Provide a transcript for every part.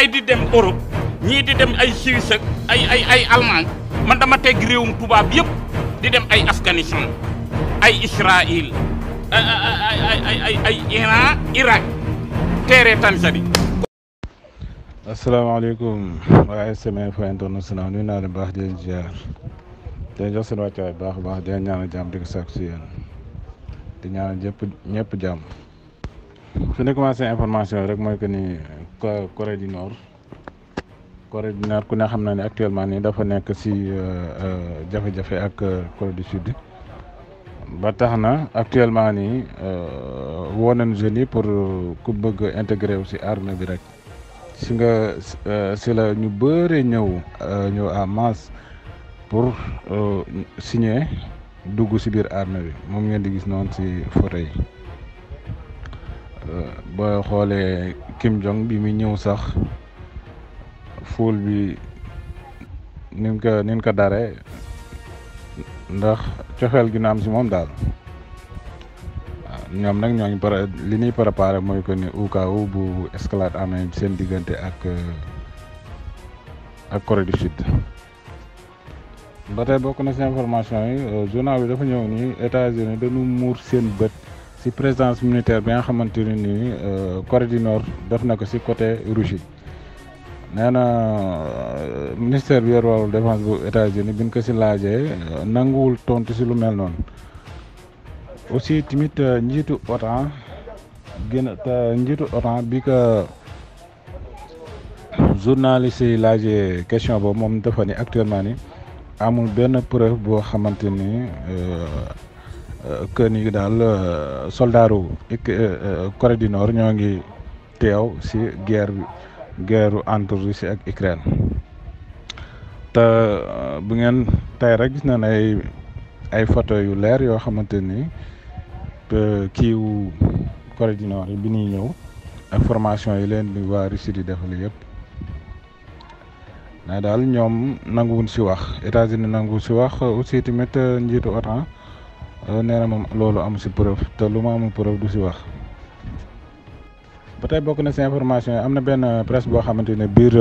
yi di dem Europe ñii di dem ay Suisse ak ay Allemagne man dama teg réewum tubaab yëpp di dem ay Afghanistan ay Israël ay Iran Irak teere Tanzanie. asalaamaaleykum waa ASM Info International nuyu naa leen baax di leen ziar di jox seen wàccuwaay baax a baax di leen ñaanal jàmm di ko sàkku si yéen di ñaanal ñëpp jàmm. su ñu commencé information rek mooy que ni Corée du Nord ku ne xam na ne actuellement nii dafa nekk si jafe-jafe ak Corée du Sud ba tax na actuellement nii woo nañu jeunes yi pour ku bëgg intégré wu si armée bi rek. si la ñu bëre ñëw en masse pour signer dugg si biir armée bi moom ngeen di gis noonu si photo yi boo xoolee Kim Jong bi muy ñëw sax foule bi nin ko dare ndax cofeel gi na am si moom daal ñoom nag ñoo ngi li ñuy préparé mooy que ni au cas où bu escalade amee seen diggante ak Corée du Sud. ba tey bokk na si information yi journal bi dafa ñëw nii États-Unis dañu muur seen bët si présence militaire bi nga xamante ne nii Corée du Nord def na ko si côté Russie. nee na ministère bi yor wàllu défense bu États-Unis bi ñu ko si laajee nanguwul tontu si lu mel noonu. aussi tamit njiitu OTAN bi ko journaliste yi laajee question boobu moom dafa ni actuellement ni amul benn preuve boo xamante ni que ni daal soldaaru Corée du Nord ñoo ngi teew si guerre entre Russie ak Ukraine te bu ngeen tey rek gis nañ ay photo yu leer yoo xamante ni kiiwu Corée du Nord bi ñuy ñëw ak formation yi leen di waa Russie di defal yëpp mais daal ñoom nanguwuñ si wax États-Unis nanguwuñ si wax aussi tamit njiitu OTAN nee na moom loolu am si preuve te lu ma amul preuve du si wax. ba tey bokk na si information yi am na benn presse boo xamante ne biir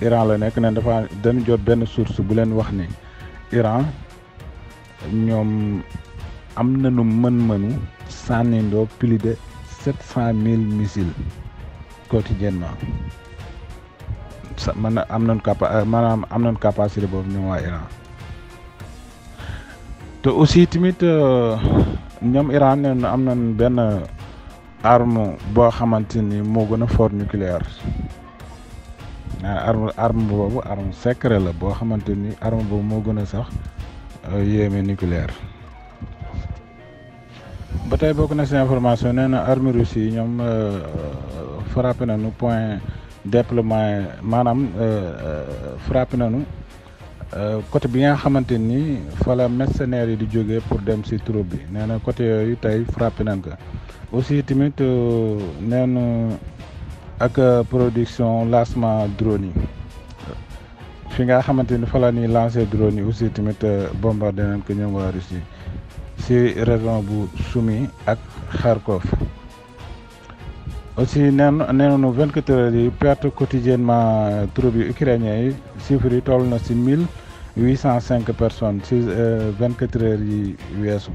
Iran la nekk ne dañu jot benn source bu leen wax ni Iran ñoom am nañu mën-mënu sànnindoo plus de 700,000 missiles quotidiennement maanaam am nañu capacité boobu ñoom waa Iran te aussi tamit ñoom Iran nee na am nañ benn arme boo xamante ni moo gën a fort nucléaire arme boobu arme secret la boo xamante ni arme boobu moo gën a sax yéeme nucléaire. ba tey bokk na si information nee na armée russe yi ñoom frappé nañu point déploiement maanaam frappé nañu côté bi nga xamante ni fa la mercenaires yi di jógee pour dem si troupe bi nee na côté yooyu tey frappé nañ ko aussi tamit nee na ak production lancement drone yi fi nga xamante ni fa la ñuy lancé drone yi aussi tamit bombardé nañ ko ñoom waa Russie si région bu Soumy ak Kharkov aussi nee nañu 24 heures yi perte quotidiennement troupes yu ukrainiens yi chiffres yi toll na si 1805 personnes si 24 heures yi weesu.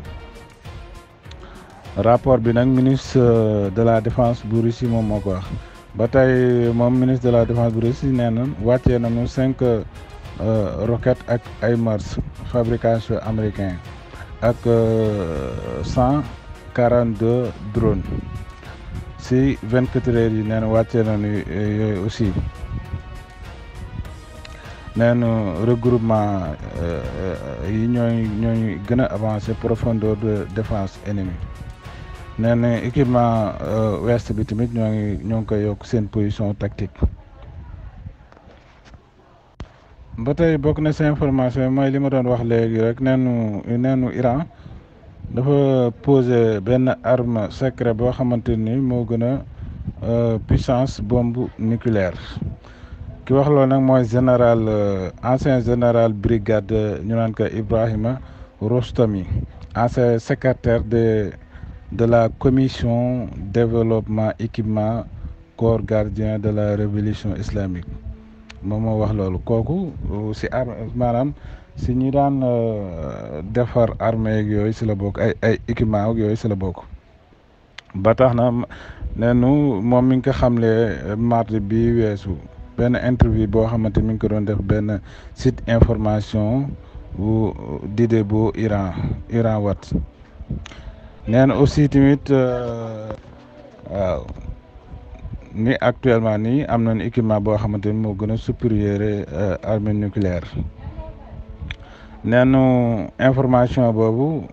rapport bi nag ministre de la défense bu Russie moom moo ko wax ba tey moom ministre de la défense bu Russie nee na wàccee nañu 5 roquettes ak ay Mars fabrication américain ak 142 drones si 24 heures yi nee na wàccee nañu yooyu aussi nee na regroupement yi ñooy gën a avancé profondeur de défense ennemi nee na équipement ouest bi tamit ñoo ngi koy yokk seen position tactique. ba tey bokk na si information mooy li ma doon wax léegi rek neenu Iran dafa posé benn arme secret boo xamante ni moo gën a puissance bombe nucléaire ki wax loolu nag mooy ancien général brigade ñu naan ko Ibrahima Rostami ancien secrétaire de la commission développement équipement corps gardien de la révolution islamique moom moo wax loolu kooku si maanaam si ñi daan defar armée ak yooyu si la bokk ay équipement ak yooyu si la bokk ba tax na neenu moom mi ngi ko xamle mardi bi weesu benn interview boo xamante mi ngi ko doon def benn site information bu d'idée bu Iran Wat nee na aussi tamit waaw ni actuellement nii am nañu équipement boo xamante ni moo gën a supérieur armée nucléaire neenu information boobu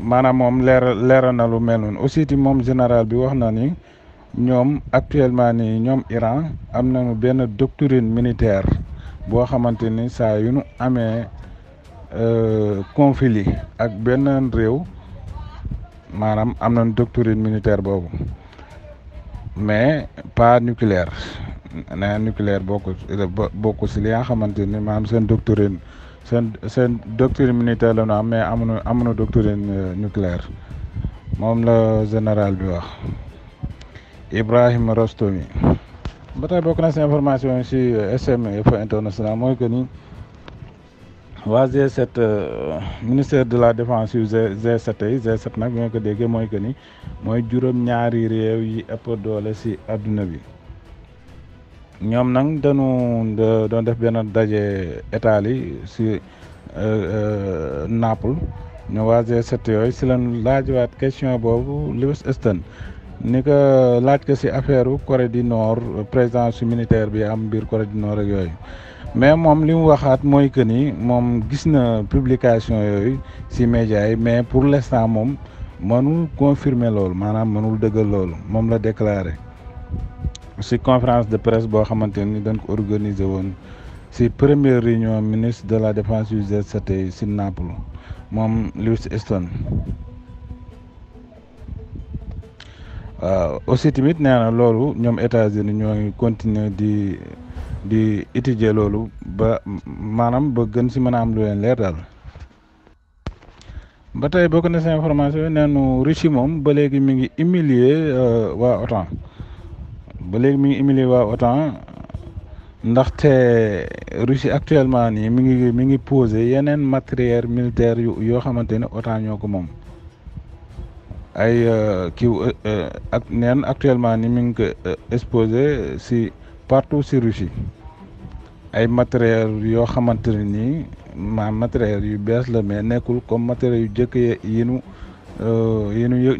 maanaam moom leeral na lu mel noonu aussi ti moom général bi wax na ni ñoom actuellement nii ñoom Iran am nañu benn doctrine militaire boo xamante ni saa yu nu amee conflit ak benn réew maanaam am nañu doctrine militaire boobu mais pas nucléaire nee nucléaire bokku si li nga xamante ni maanaam seen doctrine militaire la ñu am mais amuñu doctrine nucléaire moom la général bi wax Ibrahim Rostomi. ba tey bokk na si information si SM Info International mooy que ni waa G7 ministère de la défense yu G7 yi G7 nag bi nga ko déggee mooy que ni mooy juróom-ñaari réew yi ëpp doole si adduna bi ñoom nag dañu doon def benn daje état yi si Naples ñu waa G7 yooyu si lañ laajwaat question boobu Louis Aston ni ko laaj ko si affaire Corée du Nord présence militaire bi am biir Corée du Nord ak yooyu mais moom li mu waxaat mooy que ni moom gis na publication yooyu si médias yi mais pour l'instant moom mënul confirmer loolu maanaam mënul dëggal loolu moom la déclaré si conférence de presse boo xamante ni dañ ko organiser woon si première réunion ministre de la défense yu G7 si Naples moom Louis Aston waaw aussi tamit nee na loolu ñoom États-Unis ñoo ngi continuer di étudier loolu ba maanaam ba gën si mën a am lu leen leer daal ba tey bokk na si information yi neenu Russie moom ba léegi mi ngi humilier waa OTAN ndaxte Russie actuellement nii mi ngi poser yeneen matériel militaire yoo xamante ne OTAN ñoo ko moom ay ak neen actuellement ni mi ngi ko exposé si partout si Russie ay matériel yoo xamante ne nii matériel yu bees la mais nekkul comme matériel yu jëkk yi nu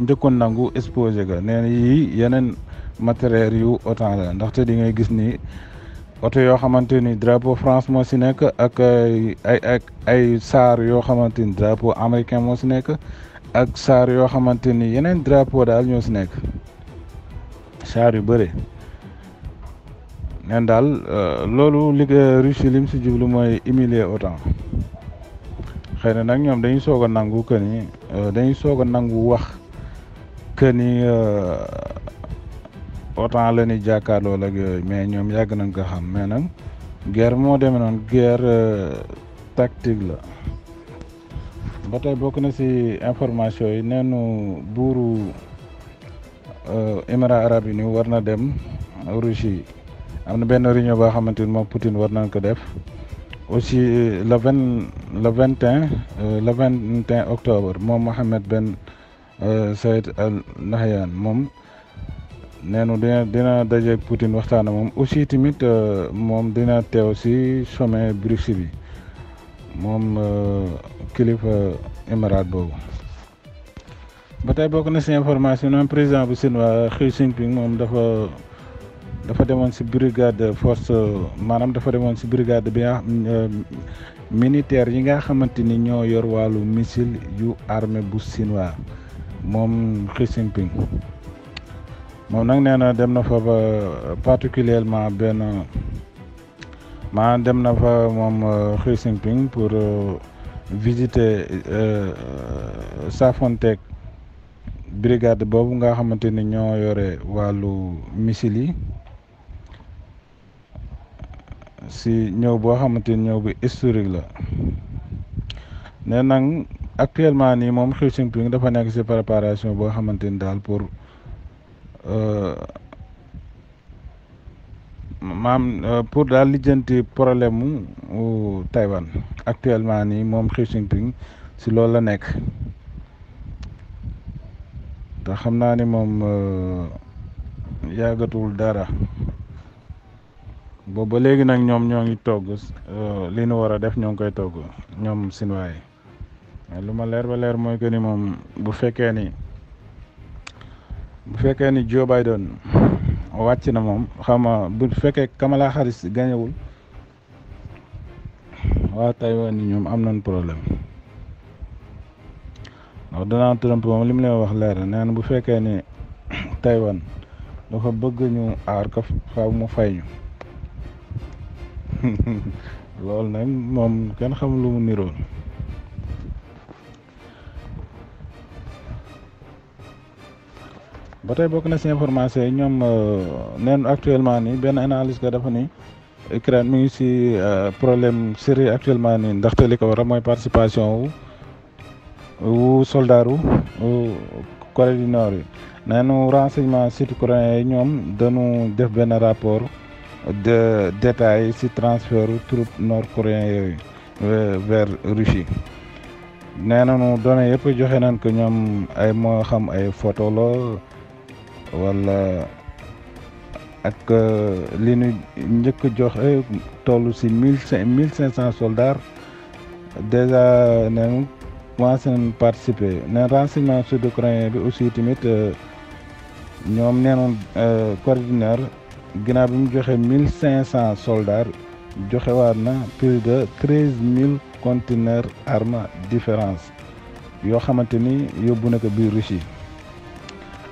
njëkkoon nangu exposé ga nee na yii yeneen matériel yu OTAN la ndaxte di ngay gis ni oto yoo xamante ni drapeau France moo si nekk ak ay saar yoo xamante ni drapeau américain moo si nekk ak saar yoo xamante ni yeneen drapeau daal ñoo si nekk saar yu bëre neen daal loolu li Russie lim si jublu mooy humilier OTAN xëy na nag ñoom dañuy soog a nangu que ni wax que ni OTAN la ñuy jàkkaarloo ak yooyu mais ñoom yàgg nañ ko xam mais nag guerre moo demee noonu guerre tactique la. ba tey bokk na si information yi neenu buuru Émirats arabes unis war na dem Russie am na benn réunion boo xamante ni moom Poutine war nañ ko def aussi le 21 octobre moom Mohammed Ben Zayed Al Nahyan moom neenu dina dajeeg Poutine waxtaan ak moom aussi tamit moom dina teew si sommet Bruxelles bi moom kilifa émirat boobu. ba tey bokk na si information moom président bu Chinois Xi Jinping moom dafa demoon si brigade force maanaam dafa demoon si brigade bi nga militaire yi nga xamante ni ñoo yor wàllu missile yu armée bu Chinois moom Xi Jinping moom nag nee na dem na fa ba particulièrement dem na fa moom Xi Jinping pour visiter Safonteeg brigade boobu nga xamante ni ñoo yore wàllu missile yi si ñëw boo xamante ni ñëw bi historique la nee nag actuellement nii moom Xi Jinping dafa nekk si préparation boo xamante ni daal pour pour daal lijjanti problème mu Taïwan actuellement nii moom Xi Jinping si loolu la nekk te xam naa ni moom yàggatul dara boobu ba léegi nag ñoom ñoo ngi togg li nu war a def ñoo ngi koy togg ñoom Chinois yi lu ma leer ba leer mooy que ni moom bu fekkee ni Joe Biden wàcc na moom xam nga bu fekkee Kamala Harris gañewul waa Taïwan yi ñoom am nañ problème ndax Donald Trump moom li mu leen wax leer nee na bu fekkee ni Taïwan dafa bëgg ñu aar ko xaw mu fay ñu loolu nag moom kenn xamul lu mu niroon ba tey bokk na si information yi ñoom neen actuellement ni benn analyse ka dafa ni Ukraine mi ngi si problème sérieux actuellement ni ndaxte li ko waral mooy participation wu soldat wu Corée du Nord yi neenu renseignement sud coréen yi ñoom dañu def benn rapport de détails si transfert troupes nord coréen yooyu vers Russie nee nañu données yëpp joxe nañ ko ñoom ay moo xam ay photo la wala ak li ñu njëkk joxe toll si 1500 soldats déjà nañu commencé nañ participer ne renseignement sud-coréen bi aussi tamit ñoom neenoon Corée du Nord ginnaaw bi mu joxe 1500 soldats joxe waat na plus de 13000 conteneurs armes différentes yoo xamante ni yóbbu na ko biir Russie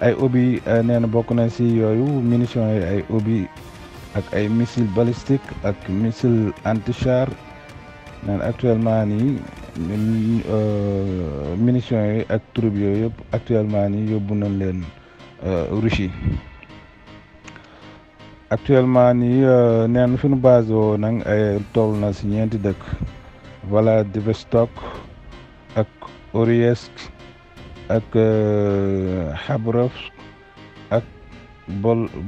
ay obus nee na bokk na si yooyu munitions yi ay obus ak ay missiles balistiques ak missiles anti-char nee na actuellement nii munitions yi ak troupes yooyu yëpp actuellement nii yóbbu nañ leen Russie actuellement nii nee na fi nu basé woo nag ay toll na si ñeenti dëkk Vladivostok ak Oriysk ak Khabarovsk ak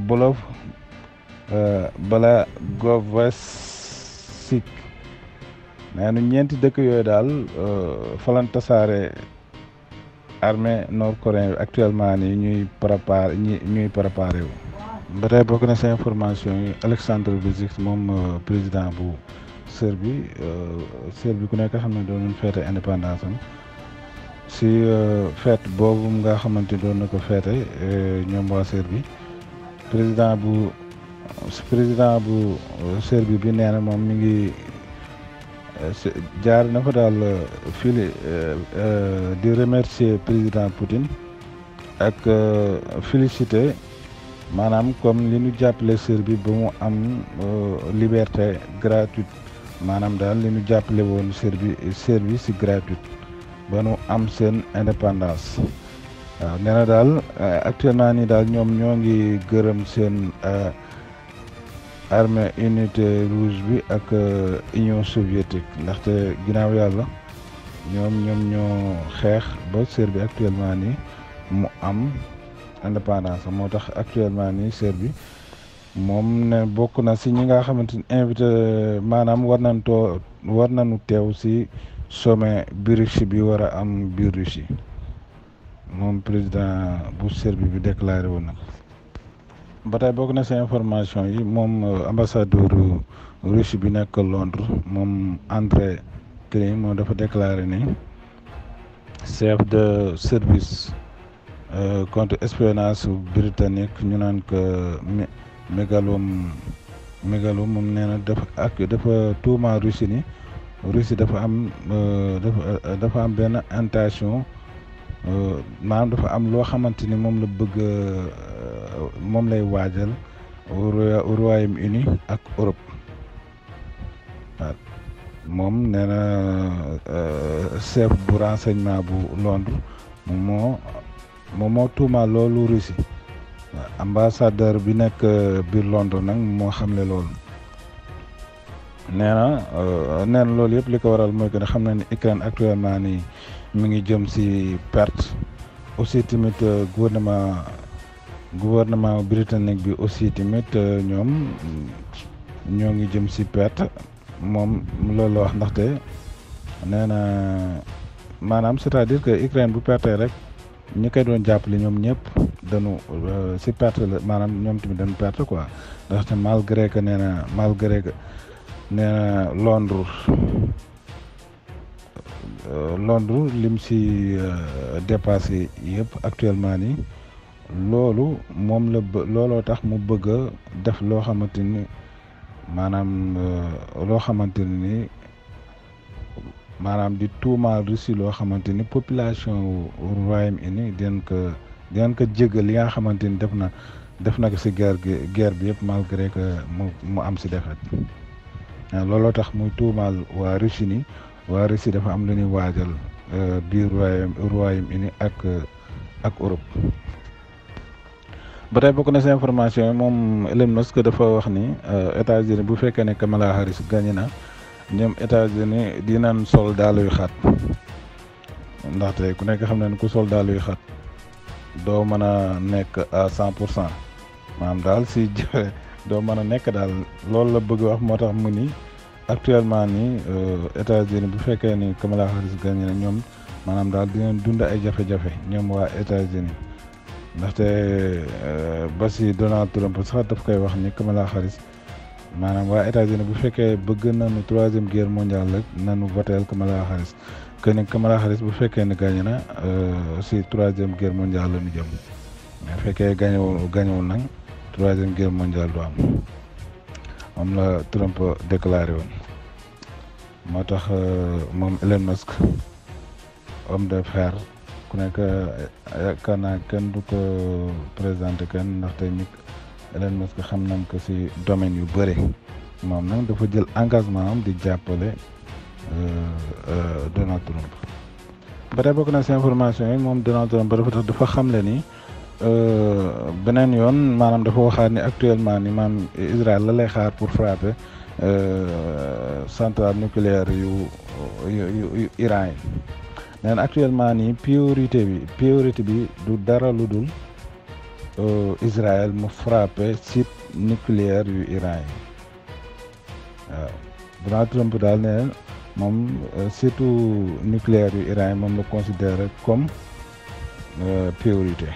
Bolov Blagovesik nee na ñeenti dëkk yooyu daal falan tasaare armée nord-coréen bi actuellement nii ñuy préparé wu. ba tey bokk na si information yi Alexandre Vučić moom président bu Serbie ku nekk xam ne doon nañ feete indépendance am si fête boobu nga xamante doon na ko feete ñoom waa Serbie président bu Serbie bi nee na moom mi ngi jaar na fa daal fii di remercier président Poutine ak féliciter maanaam comme li ñu jàppale Serbie ba mu am liberté gratuite maanaam daal li ñu jàppale woon Serbie si gratuite ba nu am seen indépendance waaw nee na daal actuellement nii daal ñoom ñoo ngi gërëm seen armée unité rouge bi ak Union soviétique ndaxte ginnaaw yàlla ñoom ñoo xeex ba Serbie actuellement nii mu am indépendance moo tax actuellement nii Serbie moom ne bokk na si ñi nga xamante ni invité maanaam war nañu teew si sommet bi Russie bi war a am biir Russie moom président bu Serbie bi déclaré woon na ba tey bokk na si information yi moom ambassadeur Russie bi nekk Londres moom André Klim moom dafa déclaré ni chef de service contre espionnage britannique ñu naan ko mégalom moom nee na dafa tuuma Russie ni Russie dafa am benn intention maanaam dafa am loo xamante ni moom la bëgg moom lay waajal Royaume-Uni ak Europe waaw moom nee na chef bu renseignement bu Londres moom moo tuuma loolu Russie ambassadeur bi nekk biir Londres nag moo xamle loolu nee na loolu yëpp li ko waral mooy que ne xam na ni Ukraine actuellement nii mi ngi jëm si perte aussi tamit gouvernement gouvernement britannique bi aussi tamit ñoom ñoo ngi jëm si perte moom loolu la wax ndaxte nee na maanaam c'est-à-dire que Ukraine bu perte rek ñi koy doon jàppale ñoom ñëpp dañu si perte la maanaam ñoom tamit dañu perte quoi ndaxte malgré que nee na Londres lim si dépassé yëpp actuellement nii loolu moom looloo tax mu bëgg a def loo xamante ni maanaam loo xamante ni maanaam di tuumaal Russie loo xamante ni population Royaume-Uni dinañ ko jégal li nga xamante ni def na ko si guerre bi yëpp malgré que mu am si défaite looloo tax muy tuumaal waa Russie ni waa Russie dafa am lu ñuy waajal biir Royaume-Uni ak Europe. ba tey bokk na si information yi moom Elon Musk dafa wax ni États-Unis bu fekkee ne Kamala Harris gagné na ñoom États-Unis dinañ sol daal yu xat ndaxte ku nekk xam ne ku sol daal yu xat doo mën a nekk à 100% maanaam daal si doo mën a nekk daal loolu la bëgg wax moo tax mu ni actuellement nii États-Unis bu fekkee ni Kamala Harris gagné na ñoom maanaam daal dinañ dund ay jafe-jafe ñoom waa États-Unis ndaxte ba si Donald Trump sax daf koy wax ni Kamala Harris maanaam waa États-Unis bu fekkee bëgg nañu 3e guerre mondiale rek nañu voteel Kamala Harris que ni Kamala Harris bu fekkee ne gagné na si 3e guerre mondiale la ñu jëm mais bu fekkee gagnéwul nag 3e guerre mondiale du am moom la Trump déclaré woon moo tax moom Elon Musk homme d'affaires ku nekk yaakaar naa kenn du ko présenté kenn ndaxte ñi Elon Musk xam nañ ko si domaine yu bëri moom nag dafa jël engagement am di jàppale Donald Trump. ba tey bokk na si information yi moom Donald Trump dafa xamle ni beneen yoon maanaam dafa waxaat ni actuellement ni maanaam Israël la lay xaar pour frapper centrale nucléaire yu Iran yi. neen actuellement nii priorité bi du dara lu dul Israël mu frappé site nucléaire yu Iran yi waaw Donald Trump daal ne moom surtout nucléaire yu Iran yi moom la considéré comme priorité.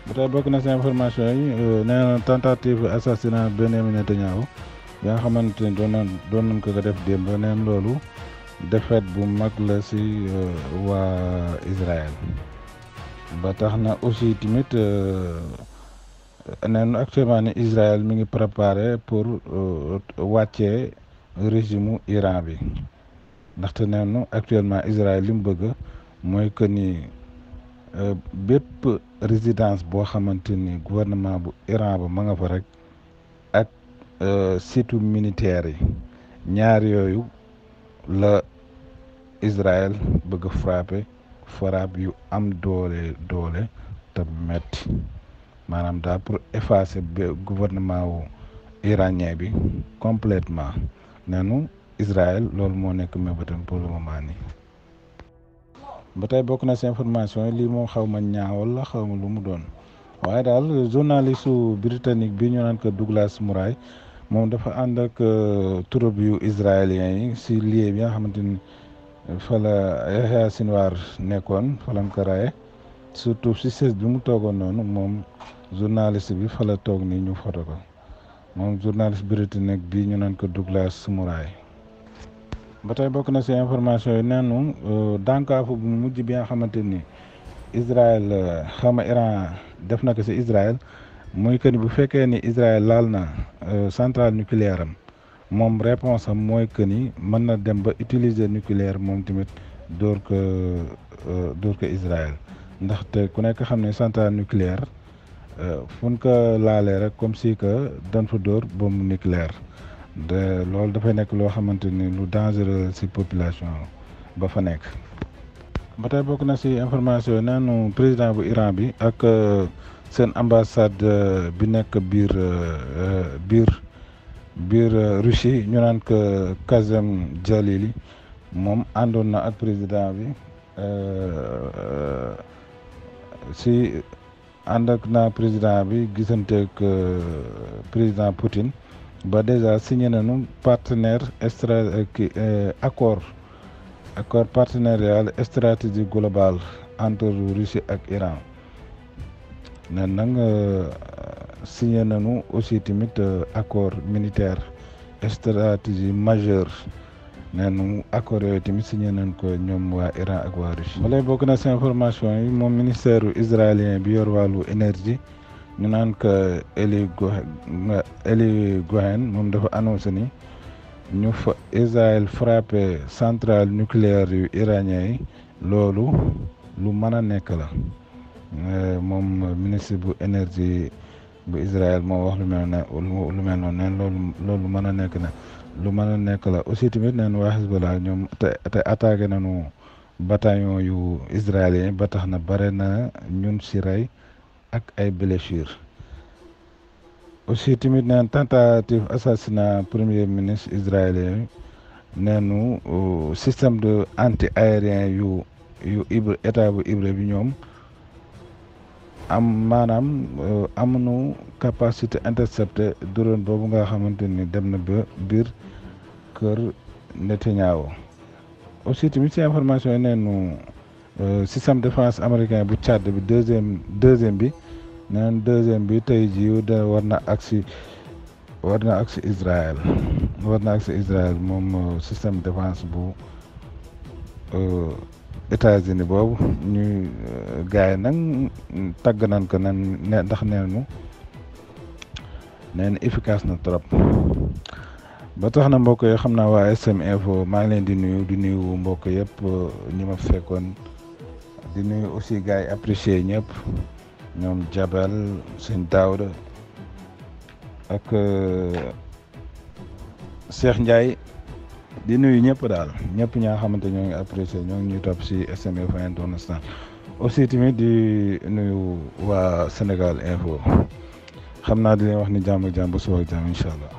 ba tey bokk na si information yi nee na tentative assassinat Benjamin Netanyahu bi nga xamante ni doon nañ ko def démb neen loolu défaite bu mag la si waa Israël ba tax na aussi tamit neen actuellement ni Israël mi ngi préparé pour wàccee régime Iran bi ndaxte neenu actuellement Israël li mu bëgg mooy que ni bépp résidence boo xamante ni gouvernement bu Iran ba ma nga fa rek ak site militaire yi ñaar yooyu la Israël bëgg frappé frappe yu am doole te metti maanaam daal pour effacer gouvernement wu iranien bi complètement nenu Israël loolu moo nekk mébétam pour le moment nii. ba tey bokk na si information yi lii moom xaw ma ñaawal la xaw ma lu mu doon waaye daal journaliste britannique bi ñu naan ko Douglas Murray moom dafa ànd ak troupe yu israélien yi si lieu bi nga xamante ni fa la Yahya Sinwar nekkoon fa lañ ko raye surtout si siège bi mu toogoon noonu moom journaliste bi fa la toog nii ñu foto ko moom journaliste britannique bi ñu naan ko Douglas Murray. ba tey bokk na si information yi neenu dànkaafu bu mujj bi nga xamante ni Israël xama Iran def na ko si Israël muy que ni bu fekkee ni Israël laal na centrale nucléaire am moom réponse am mooy que ni mën na dem ba utiliser nucléaire moom tamit dóor ko Israël ndaxte ku nekk xam ne centrale nucléaire fu ñu ko laalee rek comme si que dañ fa dóor bombe nucléaire de loolu dafay nekk loo xamante ni lu dangereux ci population ba fa nekk. ba tey bokk na ci information yi neenu président bu Iran bi ak seen ambassade bi nekk biir Russie ñu naan ko Kazem Jalili moom àndoon na ak président bi ci ànd ak naa président bi gisanteeg président Poutine ba déjà signé nañu partenaire accord partenarial stratégie global entre Russie ak Iran ne nag signé nañu aussi tamit accord militaire stratégie majeure nee nu accord yooyu tamit signé nañ ko ñoom waa Iran ak waa Russie. ba lay bokk na si information yi moom ministère israélien bi yor wàllu énergie ñu naan que Eli Cohen moom dafa annoncé ni ñu fa Israël frappé centrale nucléaire yu iranien yi loolu lu mën a nekk la moom ministre bu énergie bu Israël moo wax lu mel noonu neen loolu mën a nekk na lu mën a nekk la aussi tamit neen waa Hezbollah ñoom te attaqué nañu bataillon yu israélien ba tax na bare na ñun si rey ak ay blessures aussi tamit neen tentative assassinat premier ministre israélien neenu système de anti aérien yu état bu Hébreu bi ñoom maanaam amuñu capacité intercepter drone boobu nga xamante ni dem na ba biir kër Netanyahu aussi tamit ci information yi neenu système défense américain bu Tchad bi deuxième bi neen deuxième bi tey jii war na agsi Israël moom système défense bu États-Unis boobu ñuy gars yi nag tàgg nañ ko ndax neen efficace na trop ba tax na mbokk yi xam naa waa SM Info maa ngi leen di nuyu mbokk yëpp ñi ma fekkoon di nuyu aussi gars yi apprécié ñëpp ñoom Jabel sëñ Daouda ak Cheikh Ndiaye di nuyu ñëpp daal ñëpp ñaa xamante ñoo ngi apprécié ñoo ngi ñuy topp si SM Info International aussi tamit di nuyu waa Sénégal Info xam naa di leen wax ni jàmm ak jàmm ba suba ak jàmm incha allah.